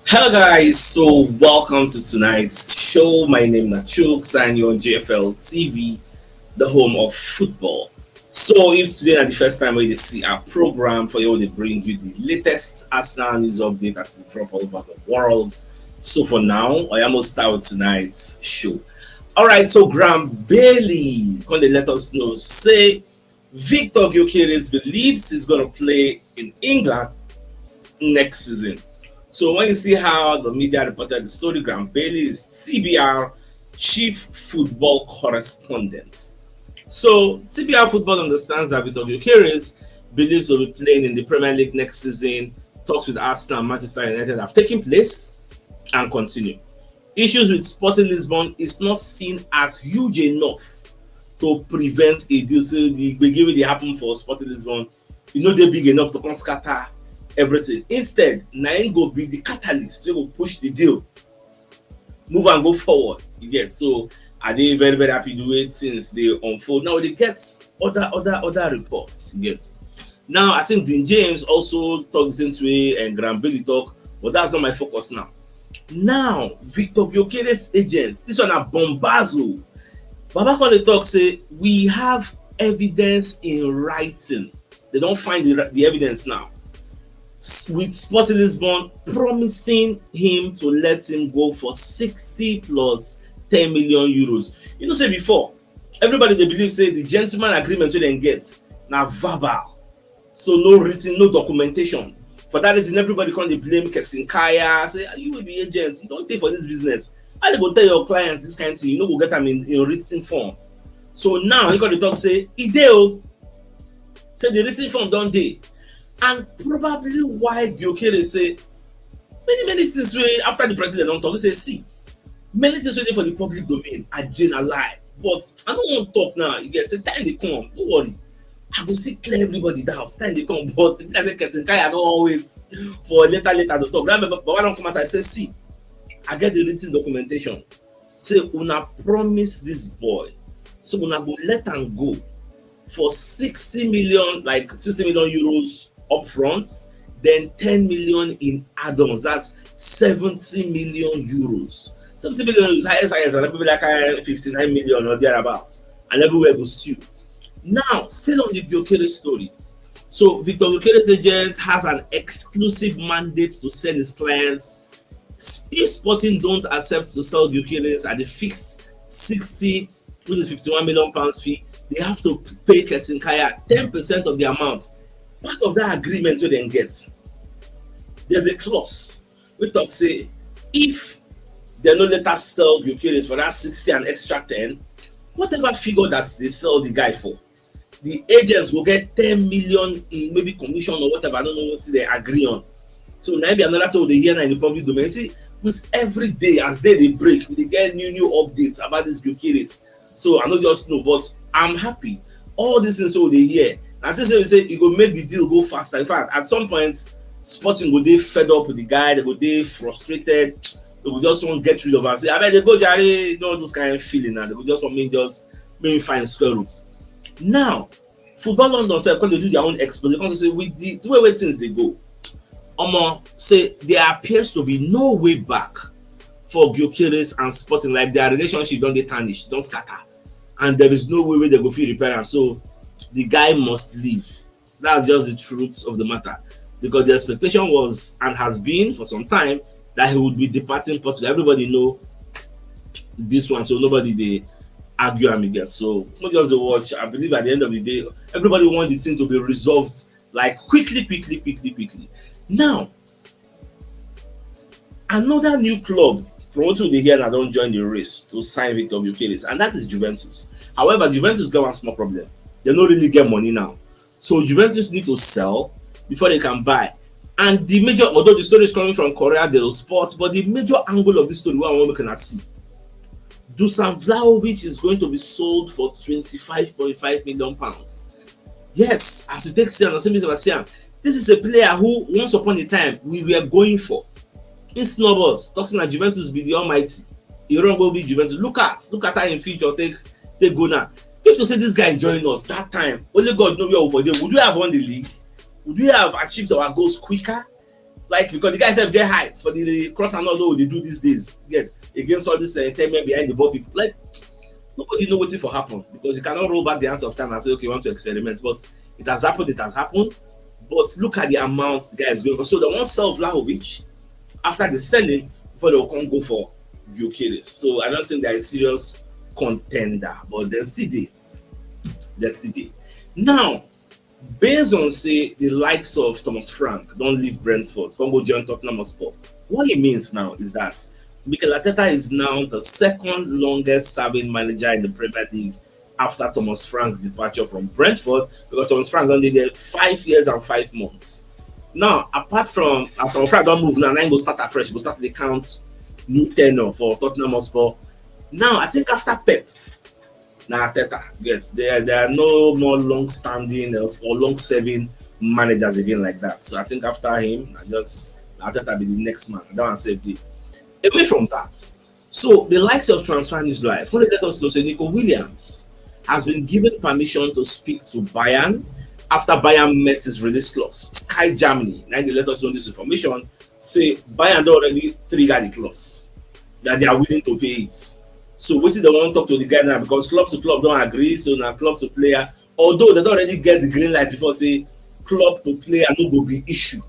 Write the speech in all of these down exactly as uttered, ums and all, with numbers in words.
Hello guys, so welcome to tonight's show. My name is Nachuk and you're on J F L T V, the home of football. So if today is the first time where you see our program, for you they bring you the latest Arsenal news update as they drop all over the world. So for now, I am gonna start with tonight's show. All right, so Graham Bailey gonna let us know say Victor Gyökeres believes he's gonna play in England next season. So when you see how the media reported the story, Graham Bailey is T B R chief football correspondent. So T B R Football understands that Victor Gyökeres believes he'll be playing in the Premier League next season. Talks with Arsenal and Manchester United have taken place and continue. Issues with Sporting Lisbon is not seen as huge enough to prevent a deal. So the gbege wey dey happen for Sporting Lisbon, e no dey big enough to come scatter everything. Instead, na im go be the catalyst wey go push the deal, move and go forward. You get? So I dey very, very happy the way things dey unfold. Now we dey get other, other, other reports. You get? Now I think Dean James also talk the same way and Graham Bailey talk, but that's not my focus now. Now Victor Gyökeres agents, this one na bombazo. Baba come dey talk say we have evidence in writing. They don find the, the evidence now. S- with Sporting Lisbon promising him to let him go for sixty plus ten million euros. You know say before, everybody dey believe say the gentleman agreement wey dem get na verbal, so no written, no documentation. For that reason, everybody come dey blame Kessinkaya, say, "Ah, you will be agents, you don't pay for this business. How they go tell your clients this kind of thing? You no go get am in, in written form." So now he come dey talk say e dey o, say the written form don dey, and probably why Gyökeres say many, many things wey after the president don talk, he say, "See, many things wey dey for the public domain are Jane a lie, but I no wan talk now." You get? Say time dey come, no worry, I go still clear everybody doubt. Time dey come, but e be like say Kessinkaya no wan wait for later, later to talk. That Baba don come outside say, "See, I get the written documentation. Say una promise this boy, so una go let am go for sixty million, like sixty million euros up front, then ten million in add-ons. That's seventy million euros. Seventy million euros, highest, highest, and people like uh, fifty-nine million or thereabouts, and everywhere goes stew." Now, still on the Gyökeres story. So Victor Gyökeres agent has an exclusive mandate to send his clients. If Sporting don't accept to sell Gyökeres at the fixed sixty, which is fifty-one million pounds fee, they have to pay Kessinkaya ten percent of the amount. Part of that agreement wey dem get, there's a clause wey talk say if they no later sell Gyökeres for that sixty and extra ten, whatever figure that they sell the guy for, the agents go get ten million in maybe commission or whatever. I don't know what they agree on. So now be another thing we dey hear now in the public domain. See, with every day as day dey break, we dey get new, new updates about this Gyökeres. So I no just know, but I'm happy. All these things wey we dey hear, na things wey be say e go make the deal go faster. In fact, at some point, Sporting go dey fed up with the guy, they go dey frustrated, they go just wan get rid of am. Say, "Abeg, dey go jare," you know, those kind of feeling, and they go just want me just make me find square roots. Now, Football London sef come dey do their own expose. Come say with the, the way wey things dey go, omo, say there appears to be no way back for Gyökeres and Sporting. Like, their relationship don dey tarnished, don scatter, and there is no way wey they go fit repair am. So the guy must leave. That's just the truth of the matter, because the expectation was and has been for some time that he would be departing Portugal. Everybody know this one, so nobody dey argue am again. So we just dey watch. I believe at the end of the day, everybody want the thing to be resolved, like, quickly, quickly, quickly, quickly. Now, another new club from what we dey hear now don join the race to sign Victor Gyökeres, and that is Juventus. However, Juventus get one small problem. They no really get money now. So Juventus need to sell before they can buy. And the major, although the story is coming from Corriere dello Sport, but the major angle of this story wey I wan make una see, Dusan Vlahovic is going to be sold for twenty-five point five million pounds. Yes, as you take see am, as you see am, this is a player who once upon a time we were going for. He snub us, talk say na Juventus be the almighty. He run go be Juventus. Look at, look at how him future take, take go now. If to say this guy join us that time, only God know where we for dey. Would we have won the league? Would we have achieved our goals quicker? Like, because the guy sef get height for the, the cross and all, though they do these days. Get against all this uh, ten men behind the ball people. Like, nobody know wetin for happen, because you cannot roll back the hands of time and say, okay, you want to experiment. But it has happened, it has happened. But look at the amount the guy is going for. So they wan sell Vlahovic after they sell him before they come go for Gyökeres. So I don't think they're a serious contender, but dem still dey. Dem still dey. Now, based on say the likes of Thomas Frank don leave Brentford, come go join Tottenham Hotspur, what it means now is that Mikel Arteta is now the second longest serving manager in the Premier League after Thomas Frank's departure from Brentford, because Thomas Frank don dey there five years and five months. Now, apart from as Thomas Frank don move now, now he go start afresh, go start to dey count new tenure for Tottenham Hotspur. Now, I think after Pep, na Arteta. Yes, there, there are no more long-standing or long-serving managers again like that. So I think after him, I just Arteta be the next man. That one sef dey. Away from that, so the likes of Transfer News Live, only let us know say Nico Williams has been given permission to speak to Bayern after Bayern met his release clause. Sky Germany, now they let us know this information, say Bayern don already trigger the clause that they are willing to pay it. So wetin dem wan talk to the guy now, because club to club don agree, so na club to player. Although they don already get the green light before, say club to player no go be issue.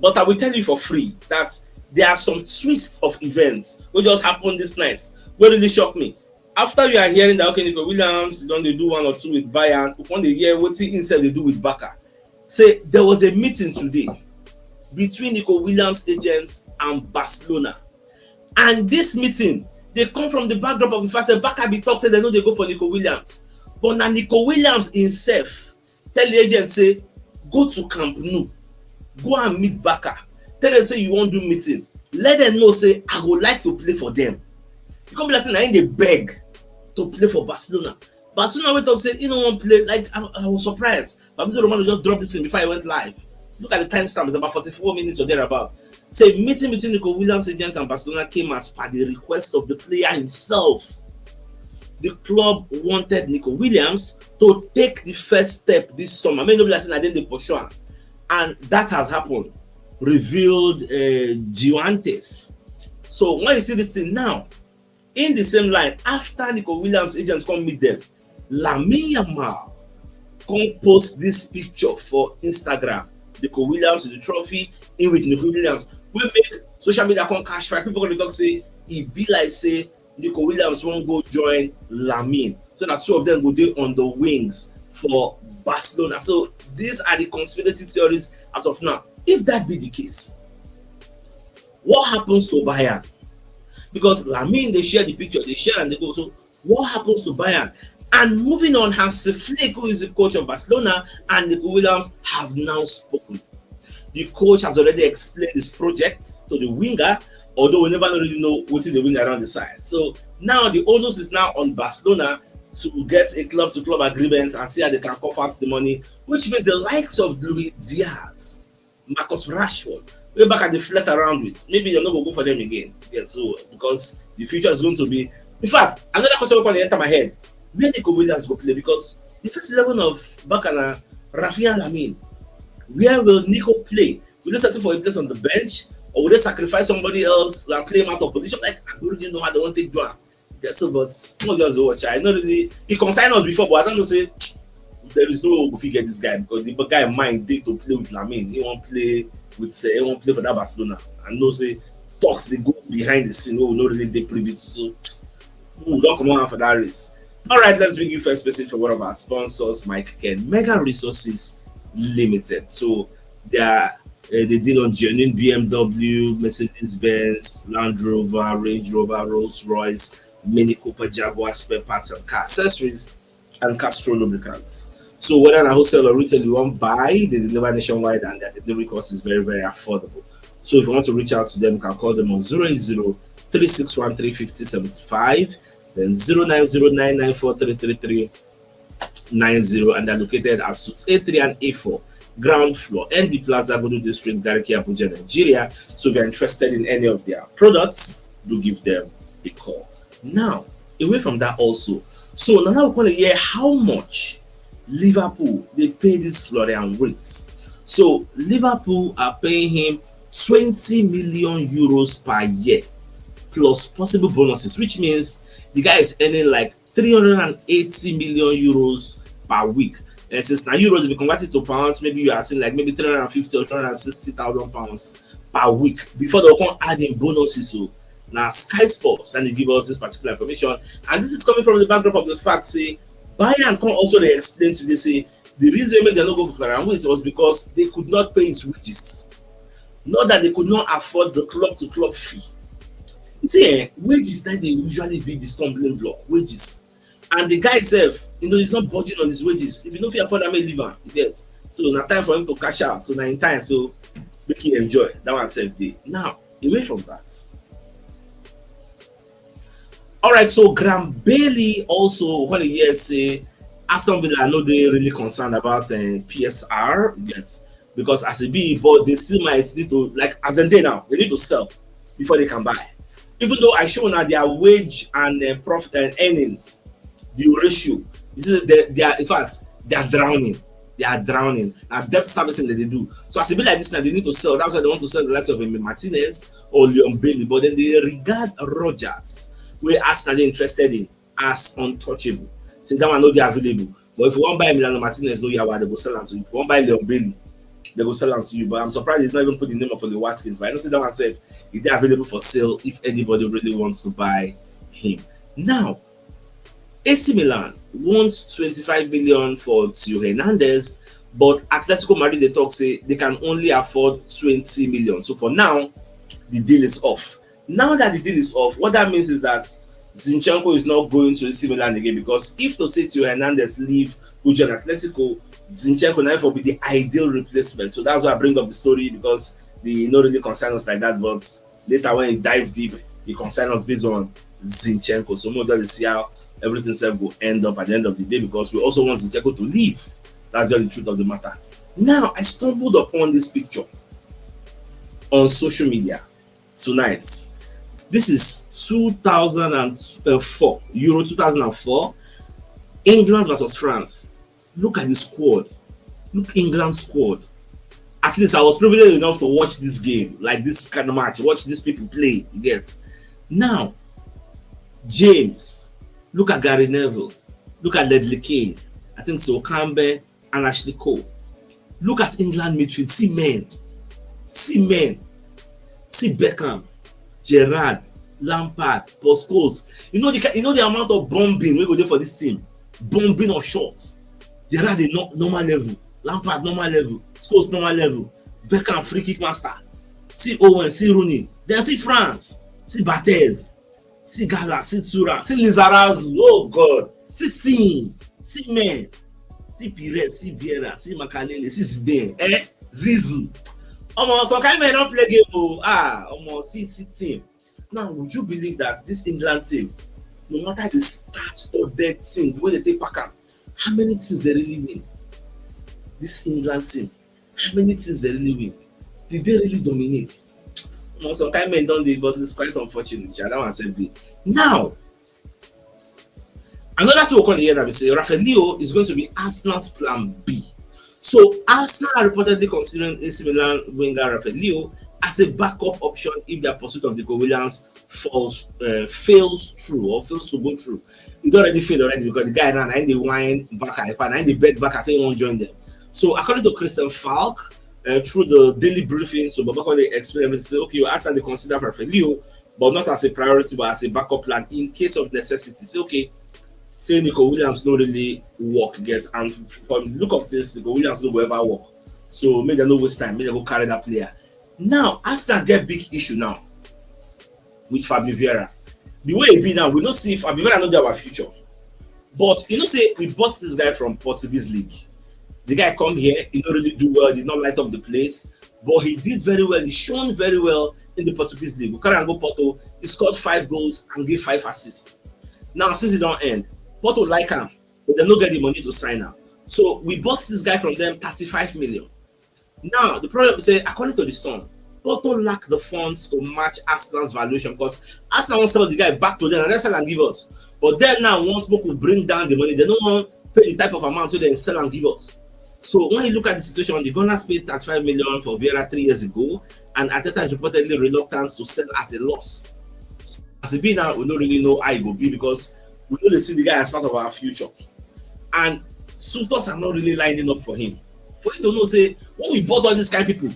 But I will tell you for free that there are some twists of events wey just happen this night wey really shock me. After you are hearing that, okay, Nico Williams don dey do one or two with Bayern, we come dey hear wetin him sef dey do with Barca. Say there was a meeting today between Nico Williams agents and Barcelona. And this meeting dey come from the backdrop of the fact say Barca bin talk say dem no dey go for Nico Williams. But na Nico Williams himself tell the agent say, go to Camp Nou, go and meet Barca, tell dem say you wan do meeting, let dem know say I go like to play for dem. E come be like say na him dey beg to play for Barcelona. Barcelona wey talk say he no wan play, like, I, I was surprised. Fabrizio Romano just drop this thing before I went live. Look at the timestamp, it's about forty-four minutes or thereabout. Say meeting between Nico Williams agent and Barcelona came as per the request of the player himself. The club wanted Nico Williams to take the first step this summer. Make e no be like say na dem dey pursue am. And that has happened, revealed uh, Giantes. So when you see this thing now, in the same line, after Nico Williams agents come meet them, Lamine Yamal come post this picture for Instagram. Nico Williams with the trophy, in with Nico Williams. We make social media come catch fire. People gonna talk say e be like say Nico Williams wan go join Lamine, so that two of them go dey on the wings for Barcelona. So these are the conspiracy theories as of now. If that be the case, what happens to Bayern? Because Lamine, they share the picture, they share and they go. So what happens to Bayern? And moving on, Hansi Flick, who is the coach of Barcelona, and Nico Williams have now spoken. The coach has already explained his project to the winger, although we never really know what the winger around the side. So now the onus is now on Barcelona to get a club-to-club agreement and see how they can cough out the money, which means the likes of Luis Diaz, Marcus Rashford, wey Barca dey flirt around with, maybe dem no go go for them again. Yeah, so because the future is going to be. In fact, another question wey come dey enter my head: where Nico Williams go play? Because the first eleven of Barca na Rafinha, Lamine. Where will Nico play? Will they settle for a place on the bench, or will they sacrifice somebody else and play him out of position? Like, I don't really know how they wan take do am. Yeah, so, but no, just watch. I know really he concern us before, but I don't know say there is no way we fit get this guy, because the guy mind dey to play with Lamine. He wan play with say he wan play for that Barcelona. I know say talks dey go behind the scene wey we no really dey privy to. So we don comot hand for that race. All right, let's bring you first person for one of our sponsors, Mike Ken, Mega Resources Limited. So they are uh, they deal on genuine B M W, Mercedes Benz, Land Rover, Range Rover, Rolls Royce, Mini Cooper, Jaguar, spare parts and car accessories, and Castrol lubricants. So whether na wholesale or retail you wan buy, they deliver nationwide and their delivery cost is very, very affordable. So if you want to reach out to them, you can call them on zero eight zero three six one three fifty seventy-five, then zero nine zero nine nine four three three three nine zero, and they're located at Suite A three and A four, ground floor, N B Plaza, Godo District, Gariki, Abuja, Nigeria. So if you're interested in any of their products, do give them a call. Now, away from that also, so now we want to hear how much Liverpool dey pay this Florian Wirtz. So Liverpool are paying him twenty million euros per year plus possible bonuses, which means the guy is earning like three hundred and eighty million euros per week. And since now euros be converted to pounds, maybe you are seeing like maybe three hundred and fifty or three hundred and sixty thousand pounds per week before they come add in bonuses. So now Sky Sports and they give us this particular information, and this is coming from the backdrop of the fact say Bayern come also dey explain today say the reason why they no go for Florian Wirtz was because they could not pay his wages, not that they could not afford the club to club fee. You see, eh, wages that they usually be the stumbling block, wages. And the guy himself, you know, he's not budging on his wages. If you don't feel afford, I may leave him. You get, so now time for him to cash out. So now in time, so make him enjoy that one save day. Now, away from that. All right, so Graham Bailey also when he hear say Aston Villa no dey really concerned about uh, P S R, yes, because as e be, but they still might need to, like, as dem dey now, they need to sell before they can buy. Even though I show now their wage and uh, profit and earnings, the ratio, you see, they, they are, in fact, they are drowning. They are drowning. Now debt servicing that they do. So as e be like this now, they need to sell. That's why they want to sell the likes of Emi Martinez or Leon Bailey. But then they regard Rodgers, where Arsenal dey interested in, as untouchable. So that one no dey available. But if you want buy Emiliano Martinez, no yawa, they go sell am to you. If you want buy Leon Bailey, they go sell am to you. But I'm surprised he's not even put the name of Oli Watkins. But I know say that one sef, e dey available for sale if anybody really wants to buy him. Now, A C Milan wants twenty-five million for Theo Hernandez, but Atletico Madrid dey talk say they can only afford twenty million. So for now, the deal is off. Now that the deal is off, what that means is that Zinchenko is not going to A C Milan again, because if to say Theo Hernandez leave Ujan Atletico, Zinchenko now for be the ideal replacement. So that's why I bring up the story, because they no really concern us like that. But later when he dive deep, he concern us based on Zinchenko. So we just see how everything sef go end up at the end of the day, because we also want Zinchenko to leave. That's just the truth of the matter. Now I stumbled upon this picture on social media tonight. This is two thousand and four, Euro two thousand and four, England versus France. Look at the squad. Look England squad. At least I was privileged enough to watch this game, like this kind of match, watch these people play. You get, now, James, look at Gary Neville, look at Ledley King, I think so, Kambe and Ashley Cole. Look at England midfield. See men. See men. See Beckham, Gerrard, Lampard, Paul Scholes. You know the ki- you know the amount of bombing we go do for this team. Bombing of shots. Gerrard dey no, normal level. Lampard normal level. Scholes normal level. Beckham free kick master. See Owen, see Rooney. Then see France. See Barthez. See Gala, see Thuram, see Lizarazu. Oh God. See team. See men. See Pires, see Vieira, see Makalele, see Zidane. Eh? Zizou. Omo, some kind men don play game o. Ah, omo, see, see team. Now, would you believe that this England team, no matter the star-studded team, the way they take pack am, how many things they really win? This England team, how many things they really win? Did they really dominate? Omo, some kind men don dey, but it's quite unfortunate. Sha, that one sef dey. Now, another thing we come dey hear na be say Rafael Leo is going to be Arsenal's plan B. So Arsenal are reportedly considering A C Milan winger Rafael Leo as a backup option if their pursuit of Nico Williams falls uh, fails through or fails to go through. He don already failed already, because the guy now na him dey whine Barca, in fact, na him dey beg Barca say he wan join them. So according to Christian Falk, uh, through the daily briefing, so Baba come dey explain everything. Say, okay, Arsenal dey consider Rafael Leo, but not as a priority, but as a backup plan in case of necessity. Say, okay, say Nico Williams no really work, yes, and from the look of things, Nico Williams no go ever work. So make dem no waste time, make dem go carry that player. Now, Arsenal get big issue now with Fabio Vieira. The way e be now, we no see if Fabio Vieira no dey our future. But you know say we bought this guy from Portuguese league. The guy come here, he no really do well, he did not light up the place, but he did very well, he shone very well in the Portuguese league. We carry am go Porto, he scored five goals and gave five assists. Now, since e don end, Porto like am, but dem no get the money to sign am. So we bought this guy from them thirty-five million. Now, the problem is say, according to the Sun, Porto lack the funds to match Arsenal's valuation, because Arsenal wan sell the guy back to them and dem sell am give us. But then now, once Porto bring down the money, dem no wan pay the type of amount so they sell and give us. So when you look at the situation, the Gunners paid thirty-five million for Vieira three years ago, and Arteta is reportedly reluctant to sell at a loss. As it be now, we don't really know how it will be because we only see the guy as part of our future. And suitors are not really lining up for him. For you to know, say, when we bought all these kind of people,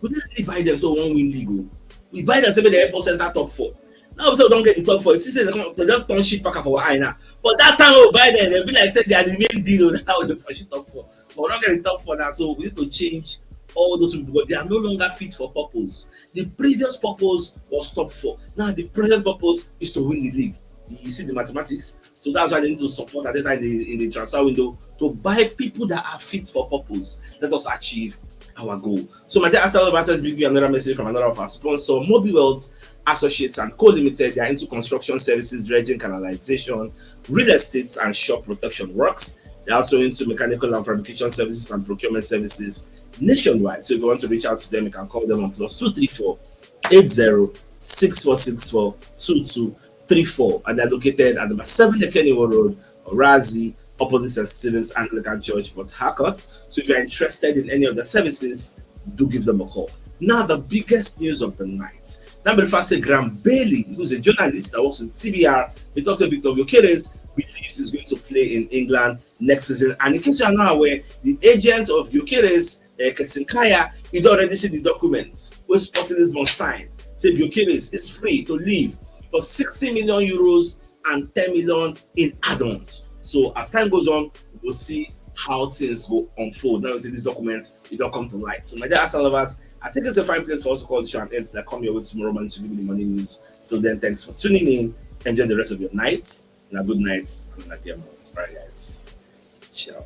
we didn't really buy them so one win league. Oh. We buy them so they help us enter top four. Now we say we don't get the top four. You see, say they, come, they don't turn shit back for eye now. But that time we buy them, they be like said they are the main deal. Oh, now they push top four. But we don't get the top four now, so we need to change all those people because they are no longer fit for purpose. The previous purpose was top four. Now the present purpose is to win the league. You see the mathematics. So that's why they need to support Arteta in the in the transfer window to buy people that are fit for purpose. Let us achieve our goal. So my dear Arsenal lovers, let's bring you another message from another of our sponsor, Mobi Wealth Associates and Co Limited. They are into construction services, dredging, canalization, real estates, and shop protection works. They're also into mechanical and fabrication services and procurement services nationwide. So if you want to reach out to them, you can call them on plus two three four eight zero six four six four two two three four, and they're located at number seven Ekeniwo Road, Orazi, opposite St. Stephen's Anglican Church, Port Harcourt. So if you're interested in any of the services, do give them a call. Now, the biggest news of the night. Now, the fact say Graham Bailey, who's a journalist that works with T B R, he talks about Victor Gyökeres believes he's going to play in England next season. And in case you are not aware, the agent of Gyökeres, uh, Ketin Kaya, he already see the documents where Sporting Lisbon signed. Say Gyökeres is free to leave for sixty million euros and ten million in add-ons. So as time goes on, we'll see how things go unfold. Now you see these documents, it don't come to light. So my dear Arsenal lovers, I think it's a fine place for us to call the show and end. Like come your way tomorrow morning to give you the money news. So then, thanks for tuning in. Enjoy the rest of your nights. And a good night. And a dear month. Right, guys. Ciao.